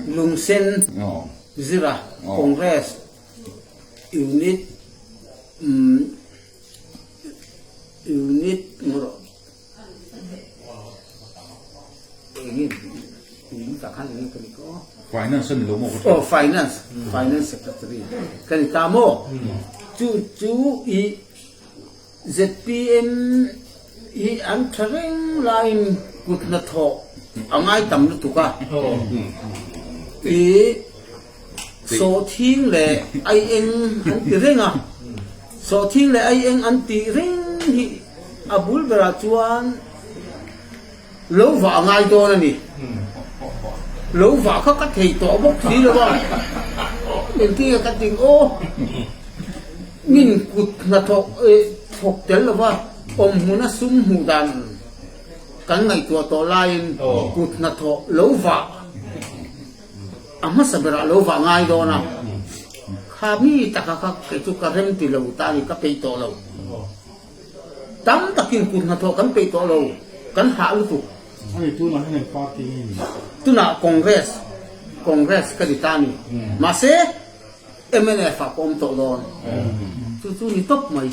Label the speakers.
Speaker 1: Lungsen Zira Congress Unit Unit
Speaker 2: Finance ani lo maw ka
Speaker 1: Oh Finance Finance Secretary ka ni ta maw chu chu i ZPM hi an tha reng laiin kut hnathawh a ngai tam lutuk a, i sawhthing leh aieng an ti reng a, sawhthing leh aieng an tih reng hi a bul berah chuan lo vah a ngai dawn a ni. Lo vah kha ka thei tawh bawk si lo a, engtin ka ti aw, min kut hnathawk thawk tel lo va, awm hmuna sum hmuh dan kan ngaihtuah tawh laiin kut hnathawh lo vah a hmasa berah lo vah ngai dawn a, kha mi taka kha kei chu ka rem ti lo ta a ni, ka peih tawh lo. Tam takin kut hnathawh kan peih tawh lo, kan hah lutuk.
Speaker 3: Ani tunah hian eng party nge ni?
Speaker 1: Tunah Congress, Congress ka ni ta ni. Mahse mnf ah ka awm tawh dawn. Chu chu ni tawp mai.